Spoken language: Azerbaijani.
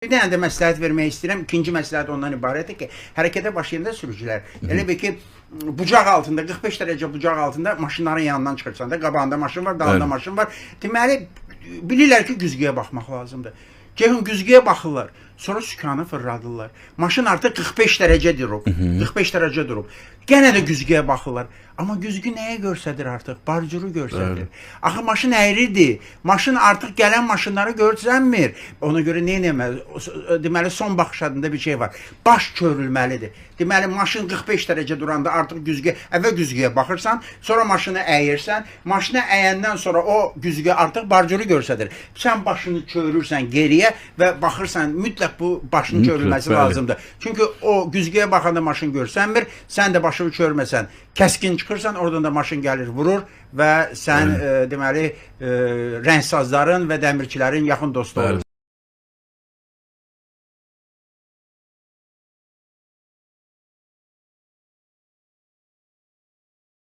Bir dənə də məsləhət vermək istəyirəm. İkinci məsləhət ondan ibarətdir ki, hərəkətə başlayanda sürücülər elə bil ki, bucaq altında 45 dərəcə bucaq altında maşınların yanından çıxırsan da, qabağında maşın var, dalında maşın var. Deməli bilirlər ki, güzgüyə baxmaq lazımdır. Ceyhun güzgüyə baxırlar. Sonra sükanı fırladırlar. Maşın artıq 45 dərəcə durub. 45 dərəcə durub. Yenə də güzgüyə baxırlar. Amma güzgü nəyə göstərir artıq? Barcuru göstərir. Axı maşın əyridir. Maşın artıq gələn maşınları görsənmir. Ona görə nə etməli? Deməli son baxış adında bir şey var. Baş çörülməlidir. Deməli maşın 45 dərəcə duranda artıq güzgü, əvvəl güzgüyə baxırsan, sonra maşını əyirsən. Maşını əyəndən sonra o güzgü artıq barcuru göstərir. Sən başını çörürsən geriyə və baxırsan, mütləq bu başın çörülməsi lazımdır. Çünki o güzgüyə baxanda maşın görsənmir, sən də başını çörməsən, kəskin çıxırsan, oradan da maşın gəlir, vurur və sən deməli rəngsazların və dəmirçilərin yaxın dostu olursan.